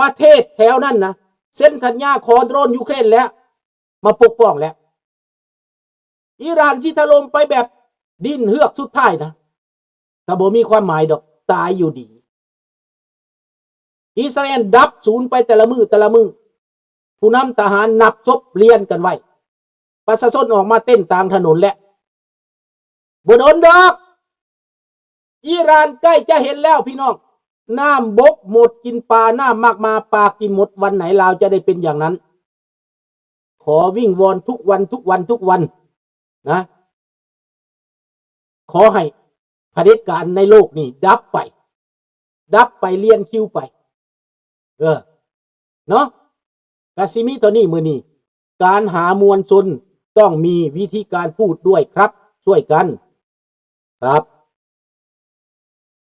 ປະເທດແຖວນັ້ນນະ ເຊັນສັນຍາຂໍໂດຣນຢູເຄຣນແລ້ວ ມາປົກປ້ອງແລ້ວ. ອີຣານຊິຖະຫຼົ່ມໄປແບບດິ້ນເຮືອກສຸດທ້າຍນະ ກໍບໍ່ມີຄວາມໝາຍດອກ ຕາຍຢູ່ດີ. ອິດສະຣາເອນດັບສູນໄປແຕ່ລະມື້ ແຕ່ລະມື້ ຜູ້ນຳທະຫານນັບສົບລຽນກັນໄວ້ ປະຊາຊົນອອກມາເຕັ້ນກາງຖະໜົນແລ້ວ. ບໍ່ດົນດອກ ອີຣານໃກ້ຈະເຫັນແລ້ວພີ່ນ້ອງ ນ້ຳບົກໝົດກິນປາ ນ້ຳໝາກມາປາກິນໝົດ ວັນໄຫນລາວຈະໄດ້ເປັນຢ່າງນັ້ນ. ຂໍວິງວອນທຸກວັນ ທຸກວັນ ທຸກວັນນະ ຂໍໃຫ້ຜະເດັດການໃນໂລກນີ້ດັບໄປ ດັບໄປລຽນຄິວໄປ ເອີ ເນາະ ກະຊິມີເທົ່ານີ້ມື້ນີ້ ການຫາມວນຊົນຕ້ອງມີວິທີການ ພູດດ້ວຍຄັບ ຊ່ວຍກັນຄັບ.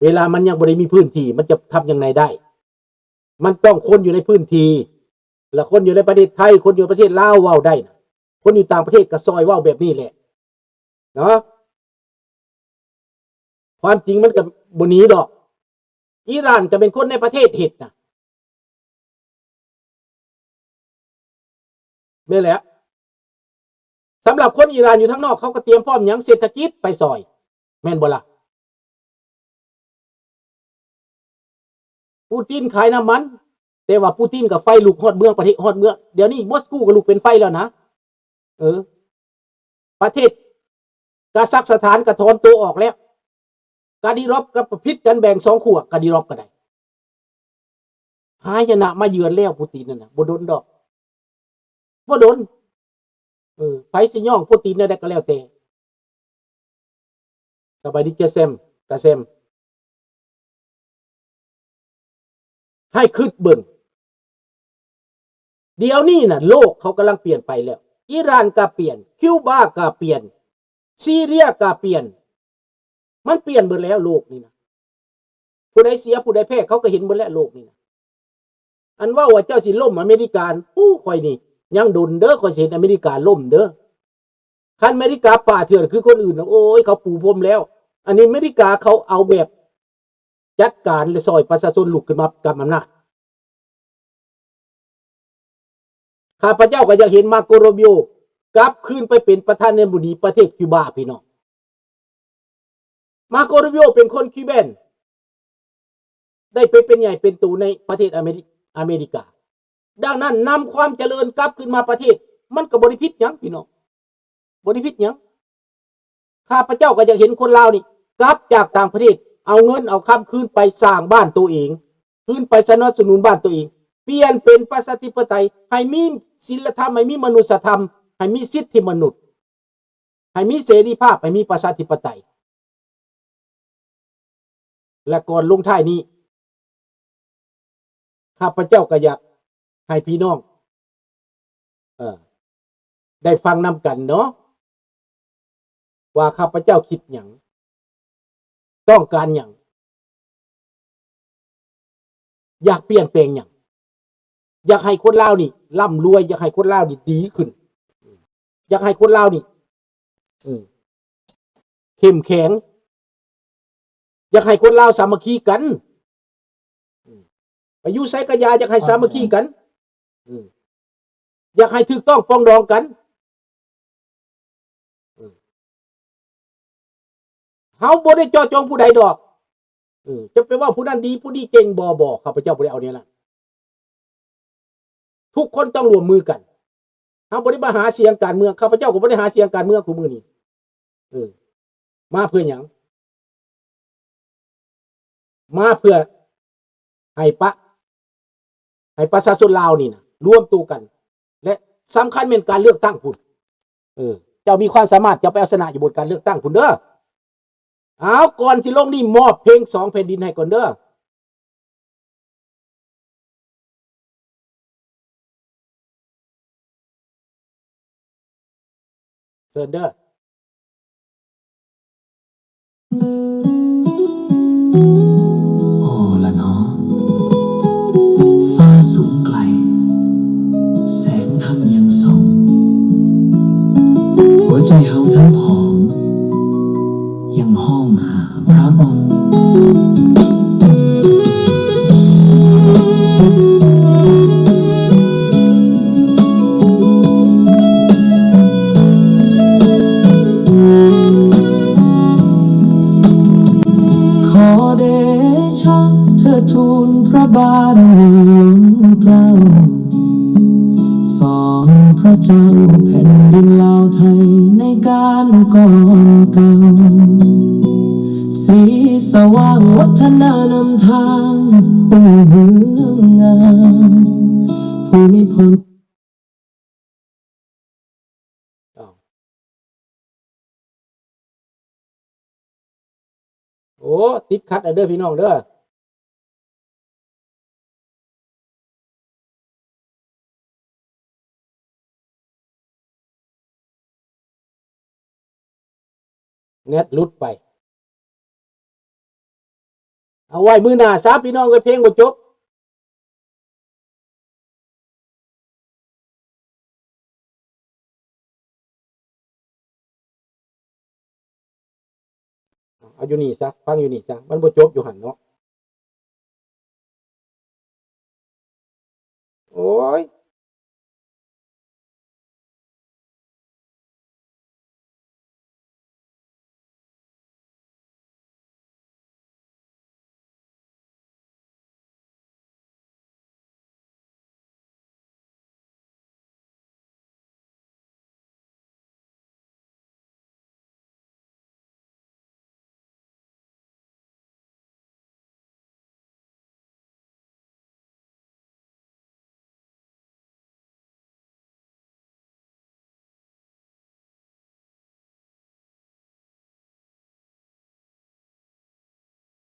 ເວລາມັນຍັງບໍ່ໄດ້ມີພື້ນທີ່ ມັນຈະທຳຫຍັງໃດໄດ້? ມັນຕ້ອງຄົນຢູ່ໃນພື້ນທີ່ ແລະ ຄົນຢູ່ໃນປະເທດໄທ ຄົນຢູ່ປະເທດລາວເວົ້າໄດ້ນະ ຄົນຢູ່ຕ່າງປະເທດກໍຊ່ອຍເວົ້າແບບນີ້ແຫຼະເນາະ. ຄວາມຈິງມັນກໍບໍ່ໜີດອກ ອີຣານກໍເປັນຄົນໃນປະເທດເຮັດນະ. ແມ່ນແຫຼະ ສຳລັບຄົນອີຣານຢູ່ທາງນອກ ເຂົາກໍຕຽມພ້ອມຫຍັງ ເສດຖະກິດໄປຊ່ອຍ ແມ່ນບໍ່ລະ? ປູຕິນຂາຍນ້ຳມັນ ແຕ່ວ່າປູຕິນກໍໄຟລຸກຮອດເມືອງ ປະເທດຮອດເມືອງ ດຽວນີ້ມົສກູກໍລຸກເປັນໄຟແລ້ວນະ. ເອີ ປະເທດກາຊັກສະຖານກໍຖອນໂຕອອກແລ້ວ ກາດີຣອບກໍຜິດກັນ ແບ່ງສອງຂົ້ວ ກາດີຣອບກໍໄດ້. ຫາຍະນະມາເຢືອນແລ້ວ ປູຕິນນັ້ນນະ ບໍ່ດົນດອກ ບໍ່ດົນ. ເອີ ໃຜຊິຍ້ອງປູຕິນແນວໃດກໍແລ້ວແຕ່. ສະບາຍດີ ກະແຊມ ກະແຊມ. ໃຫ້ຄິດເບິ່ງ ດຽວນີ້ນະ ໂລກເຂົາກຳລັງປ່ຽນໄປແລ້ວ ອີຣານກໍປ່ຽນ ຄິວບາກໍປ່ຽນ ຊີເຣຍກໍປ່ຽນ ມັນປ່ຽນເບິດແລ້ວໂລກນີ້ນະ. ຜູ້ໃດເສຍຜູ້ໃດແພ້ ເຂົາກໍເຫັນເບິດແລ້ວໂລກນີ້ນະ. ອັນເວົ້າວ່າເຈົ້າຊິລົ້ມອາເມລິກາ ໂອ້ ຂ້ອຍນີ້ຍັງດົນເດີ ຂ້ອຍຊິເຫັນອາເມລິກາລົ້ມເດີ. ຄັນອາເມລິກາປາເຖື່ອນຄືຄົນອື່ນນະ ໂອ້ຍ ເຂົາປູພົມແລ້ວ. ອັນນີ້ອາເມລິກາເຂົາເອົາແບບຈັດການ ແລະ ຊ່ອຍປະຊາຊົນລຸກຂຶ້ນມາກຳອຳນາດ. ຂ້າພະເຈົ້າກໍຢາກເຫັນມາໂກ ຣູບິໂອ ກັບຄືນໄປເປັນປະທານາທິບໍດີປະເທດຄິວບາ ພີ່ນ້ອງ. ມາໂກ ຣູບິໂອ ເປັນຄົນຄິວແບນ ໄດ້ໄປເປັນໃຫຍ່ເປັນໂຕໃນປະເທດອາເມລິ ອາເມລິກາ. ດັ່ງນັ້ນ ນຳຄວາມຈະເລີນກັບຄືນມາປະເທດ ມັນກໍບໍ່ໄດ້ຜິດຫຍັງ ພີ່ນ້ອງ ບໍ່ໄດ້ຜິດຫຍັງ. ຂ້າພະເຈົ້າກໍຢາກເຫັນຄົນລາວນີ້ກັບຈາກຕ່າງປະເທດ ເອົາເງິນເອົາຄຳຄືນໄປສ້າງບ້ານໂຕເອງ ຄືນໄປສະໜັບສະໜູນບ້ານໂຕເອງ ປ່ຽນເປັນປະຊາທິປະໄຕ ໃຫ້ມີສິນລະທຳ ໃຫ້ມີມະນຸດສະທຳ ໃຫ້ມີສິດທິມະນຸດ ໃຫ້ມີເສລີພາບ ໃຫ້ມີປະຊາທິປະໄຕ. ແລະ ກ່ອນລົງທ້າຍນີ້ ຂ້າພະເຈົ້າກໍຢາກໃຫ້ພີ່ນ້ອງ ເອີ ໄດ້ຟັງນຳກັນເນາະ ວ່າຂ້າພະເຈົ້າຄິດຫຍັງ ຕ້ອງການຫຍັງ ຢາກປ່ຽນແປງຫຍັງ? ຢາກໃຫ້ຄົນລາວນີ້ລ່ຳລວຍ, ຢາກໃຫ້ຄົນລາວນີ້ດີຂຶ້ນ, ຢາກໃຫ້ຄົນລາວນີ້ ເອີ ເຂັ້ມແຂງ, ຢາກໃຫ້ຄົນລາວສາມັກຄີກັນ, ໄປຢູ່ໃສກະຢ່າ ຢາກໃຫ້ສາມັກຄີກັນ, ຢາກໃຫ້ຖືກຕ້ອງປອງດອງກັນ. ເຮົາບໍ່ໄດ້ເຈາະຈົງຜູ້ໃດດອກ. ເອີ ຈະໄປເວົ້າຜູ້ນັ້ນດີ ຜູ້ນີ້ເກັ່ງ ບໍ່ ບໍ່ ຂ້າພະເຈົ້າບໍ່ໄດ້ເອົາແນວນັ້ນ. ທຸກຄົນຕ້ອງຮ່ວມມືກັນ. ເຮົາບໍ່ໄດ້ມາຫາສຽງການເມືອງ, ຂ້າພະເຈົ້າກໍບໍ່ໄດ້ຫາສຽງການເມືອງຄູ່ມື້ນີ້. ເອີ ມາເພື່ອຫຍັງ? ມາເພື່ອໃຫ້ປະ ໃຫ້ປະຊາຊົນລາວນີ້ນະລວມໂຕກັນ ແລະ ສຳຄັນແມ່ນການເລືອກຕັ້ງພຸ້ນ. ເອີ ເຈົ້າມີຄວາມສາມາດ ເຈົ້າໄປເອົາຊະນະຢູ່ບົດການເລືອກຕັ້ງພຸ້ນເດີ. ເອົາ ກ່ອນຊິລົງນີ້ ມອບເພງສອງແຜ່ນດິນໃຫ້ກ່ອນເດີ. ເຊີນເດີ. ອໍລະເນາະ ຟ້າສູງໄກ ແສງທຳຍັງສ່ອງ ຫົວໃຈເຮົາທັງຜອງ ຍັງຮ້ອງຫາພຣະອົງ. ບາລະມີລົ້ນເກົ້າ ສອງພະເຈົ້າແຜ່ນດິນລາວໄທໃນການກ່ອນເກົ່າ ສີສະຫວ່າງວັດທະນານຳທາງຮຸ່ງເຮືອງງາມ ພູມິພົນ. ອ້າວ ໂອ້ ຕິດຂັດແລ້ວເດີພີ່ນ້ອງເດີ ແນັດຫຼຸດໄປ. ເອົາໄວ້ມື້ໜ້າຊະ ພີ່ນ້ອງເອີຍ ເພງບໍ່ຈົບ. ເອົາຢູ່ນີ້ຊະ ຟັງຢູ່ນີ້ຊະ ມັນບໍ່ຈົບຢູ່ຫັ້ນເນາະ. ໂອ້ຍ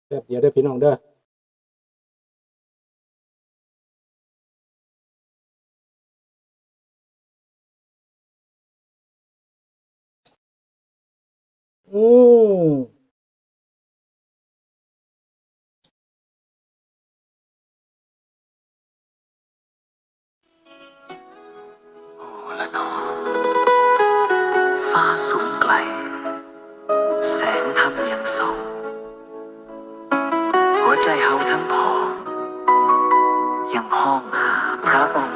ແປັບດຽວເດີພີ່ນ້ອງເດີ. ອືມ ໂອ້ລະໜໍ ຟ້າສູງໄກ ແສງທຳຍັງສ່ອງ ຫົວໃຈເຮົາທັງຜອງ ຍັງຮ້ອງຫາພະອົງ.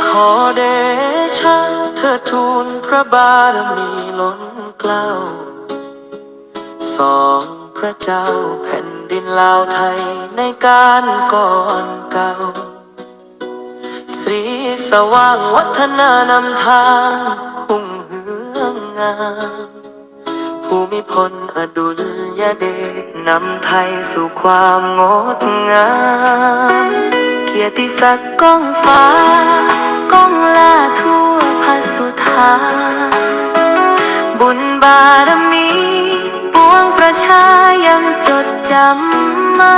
ຂໍເດຊະເທີດທູນພະບາລະມີລົ້ນເກົ້າ ສອງພະເຈົ້າແຜ່ນດິນລາວໄທໃນການກ່ອນເກົ່າ ສີສະຫວ່າງວັດທະນານຳທາງຮຸ່ງເຮືອງງາມ ພູມິພົນອະດຸນຍະເດດ ນຳໄທສູ່ຄວາມງົດງາມ ກຽດຕິສັກກ້ອງຟ້າ ກ້ອງລາທົ່ວພະສຸທາ ບຸນບາລະມີປວງປະຊາຍັງຈົດຈຳມາ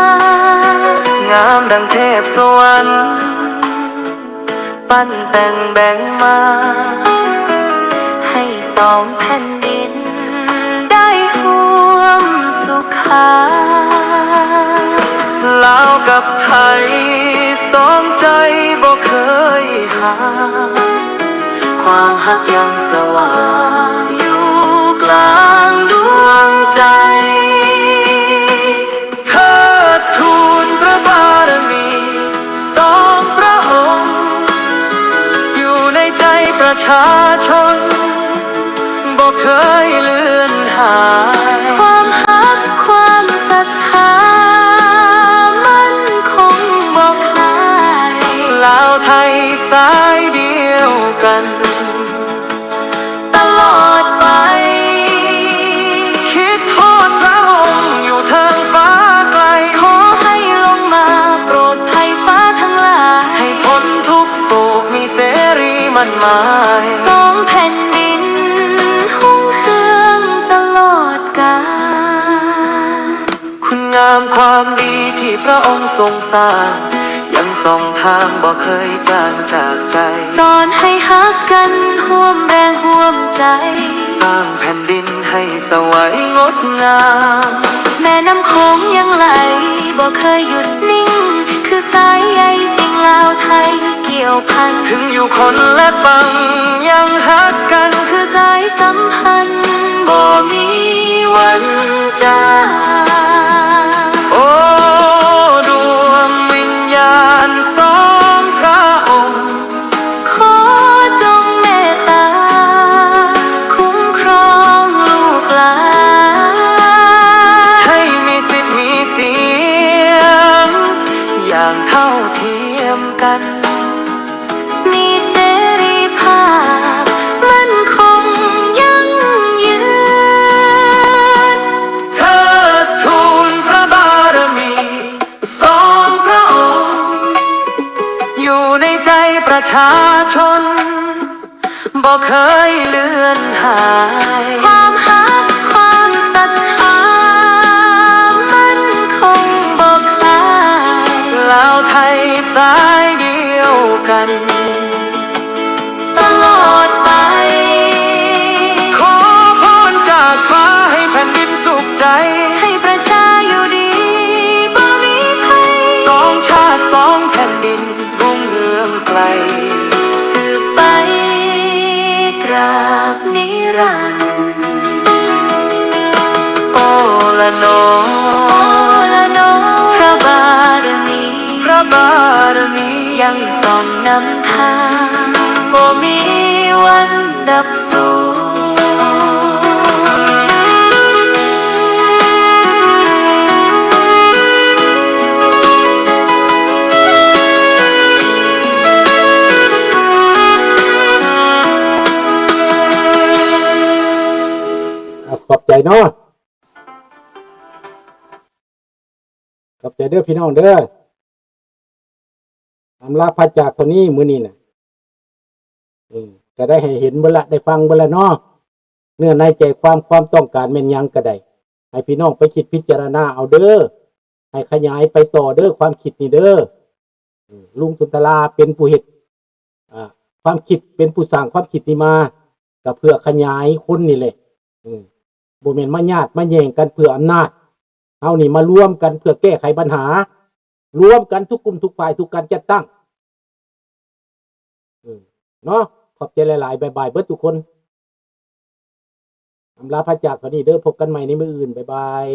ງາມດັ່ງເທບສະຫວັນ ປັ້ນແຕ່ງແບ່ງມາ ໃຫ້ສອງແຜ່ນດິນໄດ້ຮ່ວມສຸຂາ ລາວກັບໄທ ສອງໃຈບໍ່ເຄີຍຫ່າງ ຄວາມຮັກຍັງສະຫວ່າງຢູ່ກລາງດວງໃຈ. ເທີດທູນພະບາລະມີສອງພະອົງ ຢູ່ໃນໃຈປະຊາຊົນ ບໍ່ເຄີຍເລືອນຫາຍ ຄວາມຮັກຄວາມສັດທາ ມັນຄົງບໍ່ຄາຍ ລາວໄທສາຍດຽວກັນ ຕະຫຼອດໄປ ຄິດຮອດພະອົງຢູ່ເທິງຟ້າໄກ ຂໍໃຫ້ລົງມາໂປດໄພຟ້າທັງຫຼາຍ ໃຫ້ພົ້ນທຸກໂສກມີເສລີໝັ້ນໝາຍ ສອງແຜ່ນດິນຮຸ່ງເຮືອງຕະຫຼອດການ. ຄຸນງາມຄວາມດີທີ່ພະອົງຊົງສ້າງ ຍັງສ່ອງທາງບໍ່ເຄີຍຈາງຈາກໃຈ ສອນໃຫ້ຮັກກັນຮ່ວມແຮງຮ່ວມໃຈ ສ້າງແຜ່ນດິນໃຫ້ສະຫວຍງົດງາມ ແມ່ນ້ຳໂຂງຍັງໄຫຼບໍ່ເຄີຍຢຸດນິ່ງ ຄືສາຍໃຍຈິງລາວໄທກ່ຽວພັນ ເຖິງຢູ່ຄົນລະຝັ່ງຍັງຮັກກັນ ຄືສາຍສຳພັນບໍ່ມີວັນຈາງ ໂອ້ ດວງວິນຍານ ກັນ ມີເສລີພາບໝັ້ນຄົງຢັ້ງຍືນ ເທີດທູນພະບາລະມີ ສອງພະອົງ ຢູ່ໃນໃຈປະຊາຊົນ ບໍ່ເຄີຍເລືອນຫາຍ ຄວາມຮັກຄວາມສັດທາໝັ້ນຄົງບໍ່ຄາຍ ລາວໄທສາຍດຽວກັນ ຕະຫຼອດໄປ ຂໍພອນຈາກຟ້າໃຫ້ແຜ່ນດິນສຸກໃຈ ໃຫ້ປະຊາຢູ່ດີບໍ່ມີໄພ ສອງຊາດສອງແຜ່ນດິນຮຸ່ງເຮືອງໄກ ສືບໄປຕາບນິລັນ ໂອລະໜໍ ໂອລະໜໍ ພະບາລະມີ ພະບາລະມີ ຍັງສ່ອງນຳທາງ ບໍ່ມີວັນດັບສູນ. ຂອບໃຈເນາະ. ຂອບໃຈເດີພີ່ນ້ອງເດີ. ອຳລາພາຈາກເທົ່ານີ້ມື້ນີ້ນະ ເອີ ກະໄດ້ໃຫ້ເຫັນເບິດລະ ໄດ້ຟັງເບິດລະເນາະ ເນື້ອໃນໃຈຄວາມ ຄວາມຕ້ອງການແມ່ນຫຍັງກະໄດ້ ໃຫ້ພີ່ນ້ອງໄປຄິດພິຈາລະນາເອົາເດີ ໃຫ້ຂະຫຍາຍໄປຕໍ່ເດີ ຄວາມຄິດນີ້ເດີ. ເອີ ລຸງສຸນທະລາເປັນຜູ້ເຮັດ ອ່າ ຄວາມຄິດ ເປັນຜູ້ສ້າງຄວາມຄິດນີ້ມາ ກະເພື່ອຂະຫຍາຍຄົນນີ້ແຫຼະ ເອີ ບໍ່ແມ່ນມາຍາດມາແຍ່ງກັນເພື່ອອຳນາດ. ເຮົານີ້ມາລວມກັນເພື່ອແກ້ໄຂບັນຫາ ລວມກັນທຸກກຸ່ມທຸກຝ່າຍ ທຸກການຈັດຕັ້ງ ເອີ ເນາະ. ຂອບໃຈຫຼາຍໆ ບາຍບາຍເບິດທຸກຄົນ. ອຳລາພາຈາກເທົ່ານີ້ເດີ ພົບກັນໃໝ່ໃນມື້ອື່ນ ບາຍບາຍ.